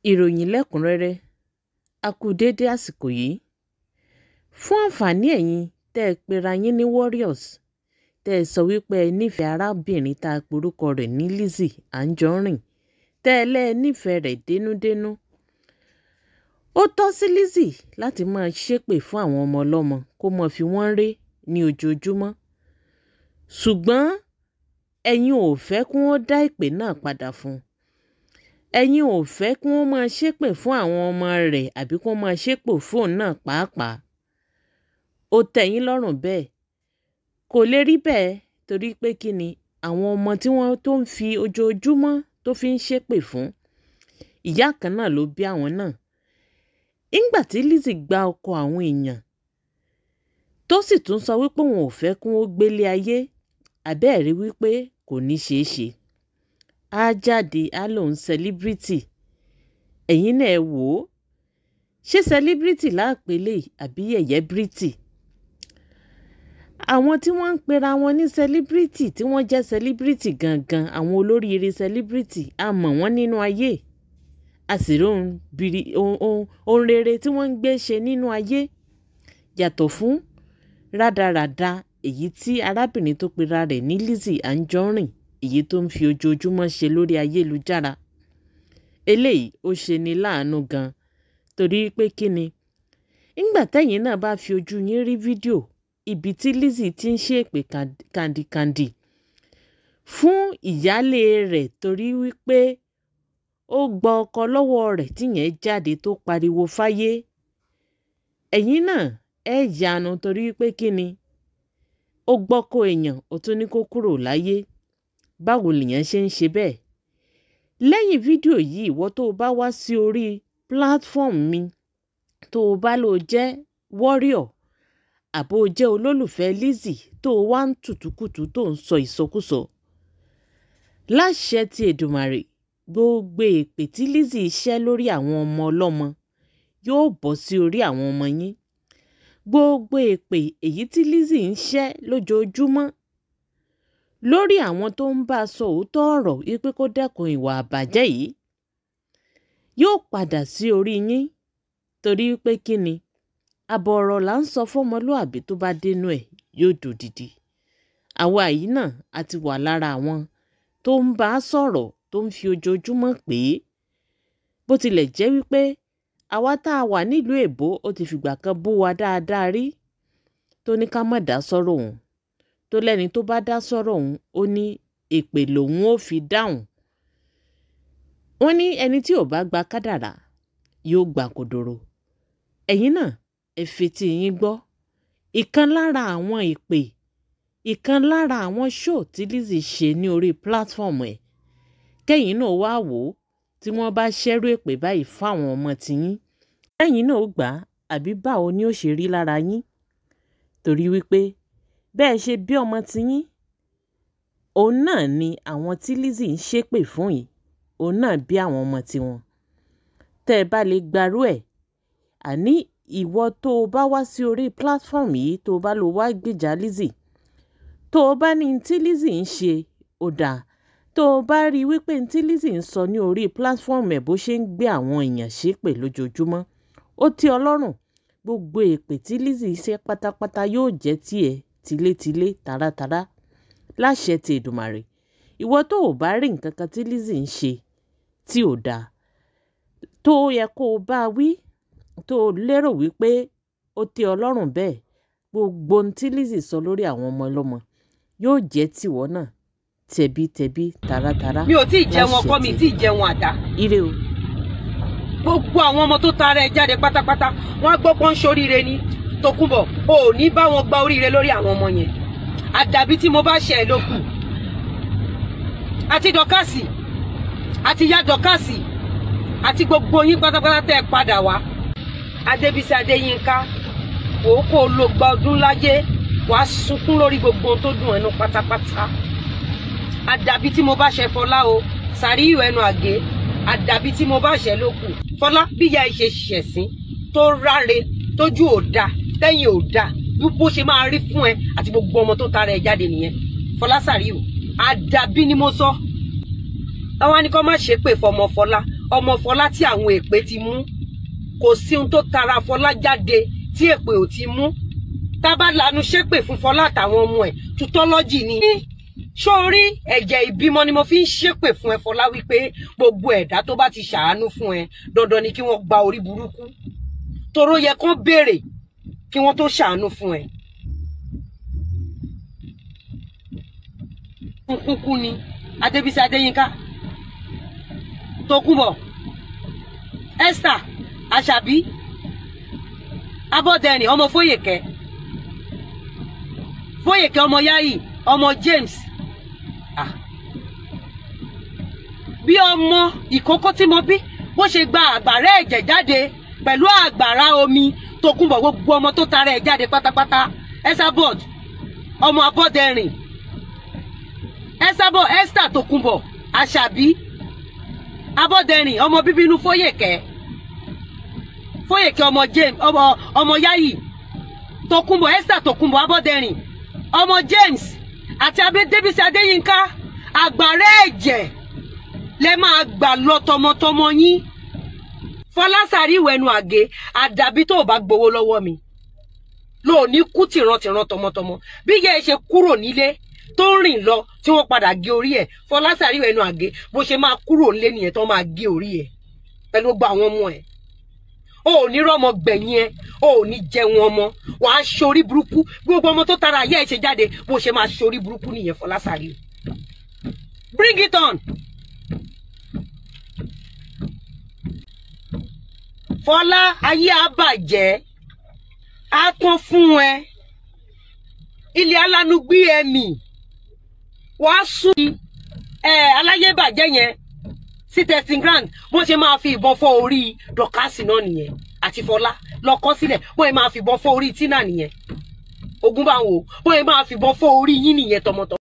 Ìròyìn lẹ́kùn-ún-rẹ́rẹ́. A kú déédé àsìkò yìí. Fún àǹfààní ẹ̀yin tẹ́ ẹ pera yín ní Warriors, tẹ́ ẹ sọ wípé ẹ nífẹ̀ẹ́ arábìnrin tá a porúkọ rẹ̀ ní Lizzy Anjorin, tẹ́ ẹ lẹ́ ẹ nífẹ̀ẹ́ rẹ̀ dénúdénú. Ó tọ́ sí Lizzy láti máa ṣépè fún àwọn ọmọ ọlọ́mọ kó máa fi wọ́n ré ní ojoojúmọ́. Ṣùgbọ́n ẹ̀yin ò fẹ́ kí wọ́n dá ìpè náà padà fún un. Ẹ̀yin ò fẹ́ kí wọ́n máa ṣépè fún àwọn ọmọ rẹ̀ àbí kí wọ́n máa ṣépè fóun náà pàápàá. Ó tẹ́ yín lọ́rùn bẹ́ẹ̀. Kò lè rí bẹ́ẹ̀ torí pé kí ni àwọn ọmọ tí wọ́n tó ń fi ojoojúmọ́ tó fi ń ṣépè fún. Ìyá kan náà ló bí àwọn náà. Nígbà tí Lizzy gba ọkọ àwọn èèyàn tó sì tún sọ wípé òun ò fẹ́ kí wọ́n gbélé ayé, àbẹ́ẹ̀rí wípé kò ní ṣeé ṣe. Á jáde á lóun celebrity. Ẹ̀yin náà ẹ wò ó. Ṣé celebrity láàpẹ́lẹ̀ àbí yẹ̀yẹ́ bírítì? Àwọn tí wọ́n ń pera wọn ní celebrity tí wọ́n jẹ́ celebrity gangan, àwọn olóríire celebrity, a mọ̀ wọ́n nínú ayé. A sì rí ohun rere tí wọ́n ń gbé ṣe nínú ayé. Yàtọ̀ fún rádaràda èyí tí arábìnrin tó pera rẹ̀ ní Lizzy Anjorin, èyí tó ń fi ojoojúmọ́ ṣe lórí ayélujára. Eléyìí ó ṣe ni láàánú gan torí pé kí ni? Nígbà tẹ́yin náà bá fi ojú yín rí fídíò ibi tí Lizzy ti ń ṣépè kàndìkàndì fún ìyálé rẹ̀ torí wípé ó gba ọkọ lọ́wọ́ rẹ̀ tíyẹn jáde tó pariwo fáyé. Ẹ̀yin náà ẹ yanu torí pé kí ni? Ó gbọ́kọ èèyàn, ó tún ní kó kúrò láyé. Báwo lèèyàn ṣe ń ṣe bẹ́ẹ̀? Lẹ́yìn fídíò yìí, ìwọ tó o bá wá sí orí platform mi, tó o bá lọ jẹ́ warrior àbó jẹ́ olólùfẹ́ Lizzy tó o wá ń tùtùkùtù tó ń sọ ìsọkúsọ. Láṣẹ ti Èdùmàrè, gbogbo èpè tí Lizzy ṣẹ́ lórí àwọn ọmọ ọlọ́mọ yóò bọ́ sí orí àwọn ọmọ yín. Gbogbo èpè èyí tí Lizzy ń ṣẹ́ lójoojúmọ́ lórí àwọn tó ń bá a sọ òótọ́ ọ̀rọ̀ wípé kó dẹ́kun ìwà àbàjẹ́ yìí yóò padà sí orí yín torí pé kí ni? Àbọ̀ ọ̀rọ̀ là ń sọ fọ́mọlúàbí tó bá dénú ẹ̀ yóò dòdìdì. Àwa yìí náà a ti wà lára àwọn tó ń bá a sọ̀rọ̀ tó ń fi ojoojúmọ́ pè é. Bó tilẹ̀ jẹ́ wípé àwa tá a wà nílùú èbó ó ti fìgbà kan bú wa dáadáa rí tó ní ká má dá sọ́rọ̀ òun, tó lẹ́ni tó bá dá sọ́rọ̀ òun ó ní èpè lòun ó fi dáhùn. Wọ́n ní ẹni tí ò bá gba kádàrá yóò gba kòdòrò. Ẹ̀yin náà ẹ fetí yín gbọ́. Ìkan lára àwọn ìpè, ìkan lára àwọn show tí Lizzy ṣe ní orí platform ẹ̀. Kẹ́yìn náà wá wò ó tí wọ́n bá ṣẹ́rú èpè báyìí fáwọn ọmọ tiyín. Kẹ́yìn náà ó gbà á àbí báwo ni ó ṣe rí lára yín? Torí wípé bẹ́ẹ̀ ṣe bí ọmọ tiyín, òun náà ni àwọn tí Lizzy ń ṣépè fún yìí, òun náà bí àwọn ọmọ tiwọn. Tẹ́ ẹ bá lè gbarú ẹ̀, àní ìwọ tó o bá wá sí orí platform yìí tó o bá lọ wá gbèjà Lizzy, tó o bá ní tí Lizzy ń ṣe ò dáa, tó o bá rí wípé tí Lizzy ń sọ ní orí platform ẹ̀ bó ṣe ń gbé àwọn èèyàn ṣépè lójoojúmọ́, ó tẹ́ Ọlọ́run, gbogbo èpè tí Lizzy ṣe pátápátá yóò jẹ́ tiẹ̀ tilétilé taratara láṣẹ ti Èdùmàrè. Ìwọ tó o bá rí nǹkan kan tí Lizzy ń ṣe tí ò dáa, tó yẹ kó o bá wí, tó o lérò wípé ó tẹ́ Ọlọ́run bẹ́ẹ̀, gbogbo ohun tí Lizzy sọ lórí àwọn ọmọ ọlọ́mọ yóò jẹ́ tìwọ náà tẹbítẹbí taratara. Mi ò tí ì jẹun ọkọ, mi tí ì jẹun àdá. Ire o. Gbogbo àwọn ọmọ tó tara ẹ jáde pátápátá wọ́n á gbọ́ pọ́n ṣoríire ni. Tòkunbọ̀, o ò ní bá wọn gba oríire lórí àwọn ọmọ yẹn. Àdàbí tí mo bá ṣe ẹ ló kù. Àti Dọ́kàsì, àti ìyá Dọ́kàsì, àti gbogbo yín pátápátá tẹ́ ẹ padà wá. Adébísí Adéyínká, wò ó kó o lo gba ọdún láyé, wàá sunkún lórí gbogbo ohun tó dùn ẹnu pátápátá. Àdàbí tí mo bá ṣe Fọlá o, Sàríyù ẹnu àgé, àdàbí tí mo bá ṣe ló kù. Fọlá, bí ìyá ẹ ṣe ṣẹ̀sín tó ráre, tójú ò da, tẹ́yìn ò da, bó ṣe máa rí fún ẹ àti gbogbo ọmọ tó tara ẹ jáde nìyẹn. Fọlá Sàríyù, àdàbí ni mo sọ. Àwọn ni kò má ṣe pé fọmọ Fọlá, Ọmọ Fọlá tí àwọn èpè ti mú, kò sí ohun tó tara Fọlá jáde tí èpè ò ti mú. Tá bá lanu ṣépè fún Fọlá àtàwọn ọmọ ẹ̀, tutọ́lọ́jì ni. Sórí ẹ̀jẹ̀ ìbímọ ni mo fi ń ṣépè fún ẹ Fọlá, wípé gbogbo ẹ̀dá tó bá ti ṣàánú fún ẹ, dandan ni kí wọ́n gba orí burúkú. Toró yẹ kán béèrè kí wọ́n tó ṣàánú fún ẹ. Kúkú ni Adébísí Adéyínká, Tókunbọ̀, Esther Àṣàbí, Abọ́dẹrìn ọmọ Fóyèkẹ́, Fóyèkẹ́ ọmọ Yáyì, ọmọ James. Bí ọmọ ìkókó tí mo bí bó ṣe gba àgbàrá ẹ̀jẹ̀ jáde pẹ̀lú àgbàrá omi, Tókunbọ̀ gbogbo ọmọ tó tara ẹ̀ jáde pátápátá. Esabod ọmọ Abọ́dẹrìn, Esabod Esther Tókunbọ̀ Àṣàbí, Abọ́dẹrìn ọmọ bíbí inú Fóyèkẹ́, Fóyèkẹ́ ọmọ James, ọmọ Yáyì, Tókunbọ̀ Esther Tókunbọ̀ Abọ́dẹrìn ọmọ James àti Adébísí Adéyínká. Àgbàrá ẹ̀jẹ̀ lẹ máa gbà lọ tọmọtọmọ yín. Fọlásàrí ìwẹ̀nu àgé, àdàbí tó o bá gbowó lọ́wọ́ mi ló ní kú tìrantìran tọmọtọmọ. Bí ìyá ẹ ṣe kúrò nílé tó ń rìn lọ tí wọ́n padà gé orí ẹ̀, Fọlásàrí ìwẹ̀nu àgé bó ṣe máa kúrò nílé nìyẹn tó máa gé orí ẹ̀ pẹ̀lú gbogbo àwọn ọmọ ẹ̀. O ò ní rọ́mọ gbẹ̀yìn ẹ, o ò ní jẹun ọmọ, wàá ṣorí burúkú. Gbogbo ọmọ tó tara ayé ẹ ṣe jáde bó ṣe máa ṣorí burúkú nìyẹn Fọlásàrí. Bring it on. Fọlá, ayé á bàjẹ́, á tán fún ẹ, ilé alánú gbé ẹ mì, wàá sùn ẹ aláyé bàjẹ́ yẹn sí testing ground. Bó ṣe máa fi ìbọn fọ́ orí Dọ̀kásì náà nìyẹn, àti Fọlá lọ kọ sílẹ̀. Bó ṣe máa fi ìbọn fọ́ orí Tina nìyẹn, ogun bá ń wò. Bó ṣe máa fi ìbọn fọ́ orí yín nìyẹn tọmọtọmọ.